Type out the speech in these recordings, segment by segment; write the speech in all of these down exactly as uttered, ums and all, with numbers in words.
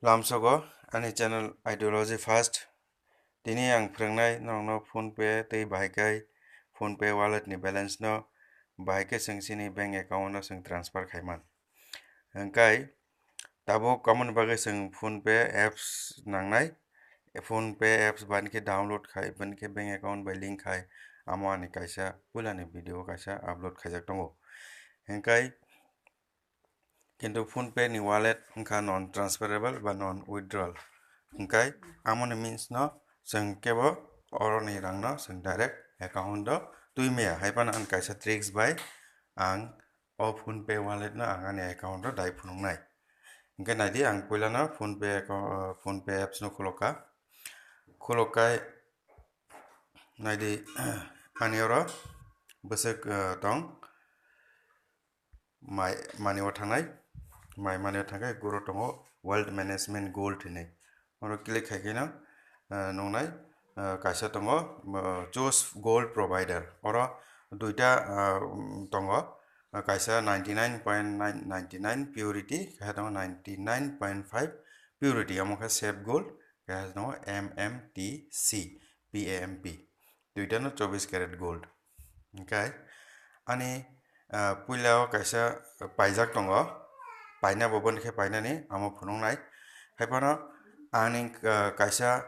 Lamsogo ani channel Ideology First. Tini ang phwrwngnai norokno PhonePe tei bahai khe PhonePe wallet ni balance no bahai khe chwng chini bank account no chwng transfer khaiman. Hwnkhe tabuk aboni bagwi chwng PhonePe apps nangnai. PhonePe apps bani khe download khai, bani khe bank account bai link khai, amo ani kaisa puilani video kaisa upload khaijak tongo. Hwnkhe kintu PhonePe ni wallet wngkha non transferable ba non withdrawal. Hwnkhe amoni means no chwng kebo oroni rang no chwng direct account o twi maya. Hai phano ang kaisa tricks bai ang o PhonePe wallet no ang ani account o dai phunuknai. Hwnkhe naidi, ang puilano PhonePe account, PhonePe apps no khulokha. Khulokkhai naidi, ani oro bwswk, eh, tong. My Money o thangnai, My Money o thangkhe guro tongo Wealth Management Gold hinwi. Oro click khai kheno, eh, nungnai, eh, kaisa tongo, eh, Choose Gold Provider. Oro duita, eh, tongo, eh, kaisa ninety nine point nine ninety nine purity, kaisa tongo ninety nine point five purity, omo khe Safe Gold, kaisa tongo M M T C, P A M P. Duitano chobbish carat gold. Hwnkhe ani, ah, puila o kaisa paijak tongo, paina bo boni khe painani amo phunuknai. Hai phano ani, ah, kaisa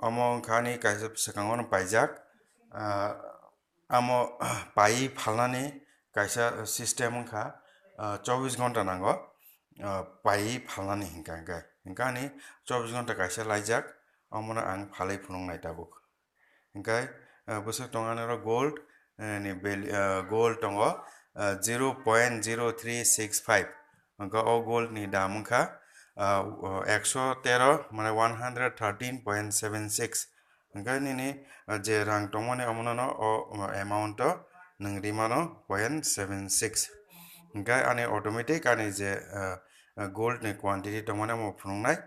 omo wngkha ani kaisa swkango no paijak, ah, amo paiwi phalnani kaisa system wngkha, ah, chobbish ghonta nango, ah, paiwi phalnani hwnkha hwnkhe. Hwnkhe ani chobbish ghonta kaisa laijak, omono ang phalwi phunuknai tabuk. Hwnkhe, ah, bwswk tongo ani oro gold, eh, ni value, ah, gold tongo, ah, zero point zero three six five. Hwnkhe o gold ni dam wngkha, ah, o ekso tero, mane one hundred thirteen point seven six. Hwnkhe nini, ah, je rang tongmani omono no o, o amount o nwng rimano point seven six. Hwnkhe ani automatic ani je, ah, ah, gold ni quantity tongmani omo phunuknai.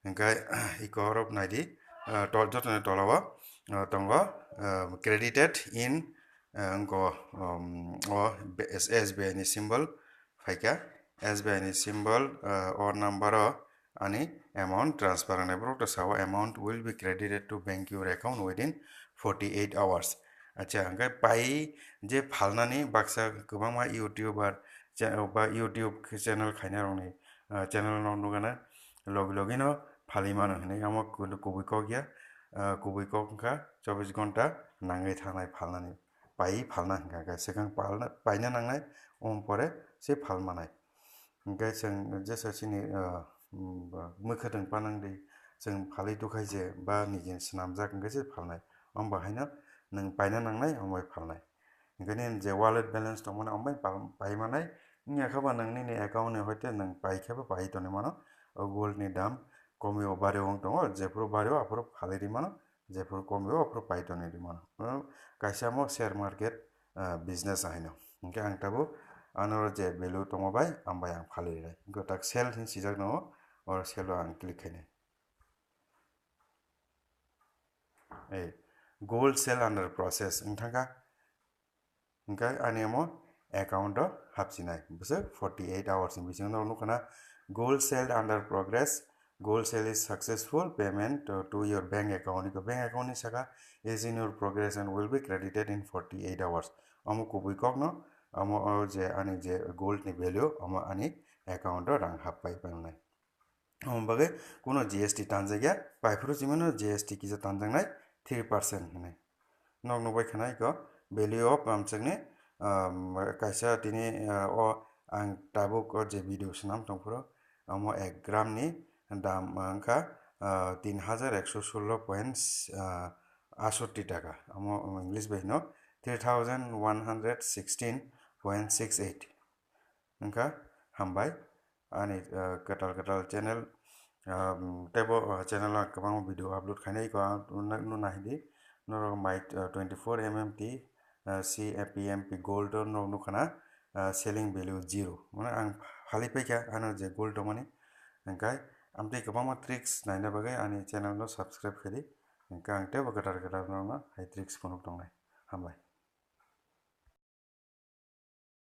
Hwnkhe iko oro naidi, ah, tol-, jotoni tola o, ah, tongo, ah, credited in, ah, wngkha, um, o S B I ni symbol phaikha. S B I ni symbol, ah, o number o ani amount transfer wngnai. Borok to sao, "Amount will be credited to bank your account within forty eight hours." Acha, hwnkhe pai je phalnani baksa kwbangma YouTuber cha-, ba YouTube channel khainai rokni, ah, channel no nugana. Logi logi no phalwi mano hinwi, omo kubui kok ya, ah, kubui kok wngkha chobbish ghonta nangwi thangnai phalnani, paiwi phalna hwnkha khe, swkang palna, paina nangnai, omo pore se phal manai. Hwnkhe chwng jesa chini, ah, mm, mwkhwtwng panang di, chwng phalwi tukhai je ba niji swnamjak hwnkhe se phalnai, omo bahaino nwng paina nangnai, omo bai phalnai. Hwnkhe nini je wallet balance tongmani omo bai pal-, pai manai. Wngya khe ba nwng nini account ni hoite nwng pai khe bo pai tongwi mano. O gold ni dam komwi o bari wng tongo, jephuru bari o aphuru phalwi ri mano, jephuru komwi o aphuru pai tongwi ri mano. Ono kaisa omo share market, ah, business ahaino. Hwnkhe ang tabuk ano je value tongma bai, ang bai ang phalwi rinai. Hwnkhe tak sell hin sijak nango, oro sell o ang click khainai. Ei, gold sale under process wng thangkha. Hwnkhe ani omo account o hapsinai. Bwswk forty eight hours ni bisingo norok nukha na, "Gold sale under progress. Gold sale is successful. Payment to, to your bank account." Iko bank account ni saka, "Is in your progress and will be credited in forty eight hours." Omo kubui kok no, omo o je ani je gold ni value, omo ani account o rang happai pangnai. Omo bagwi kuno G S T tanjakya, paiphuru simano G S T kisa tanjaknai three percent hinwi. Nok nukbai khana iko value of amchakni, um, kaisa tini, uh, o ang tabuk o je video swnam tongphuru, omo ek gram ni dam wngkha, uh, tin hajar ekso sullo point, uh, asotti taka. Omo English bai hino three thousand one hundred sixteen point six eight. Wngkha, hambai. Ani, ah, kwtal kwtal channel, ah, teibo, ah, channel o kwbangma video upload khainai, iko ang nung, nung naidi. Norok mai, ah, twenty four M M T, ah, C P M P gold o norok nukha na, ah, selling value zero. Mane ang phali paikha ano je gold tongmani. Hwnkhe amtwi kwbangma tricks naina bagwi ani channel no subscribe khaidi. Hwnkhe ang teibo kwtal kwtal norokno hai tricks phunuk tongnai. Hambai.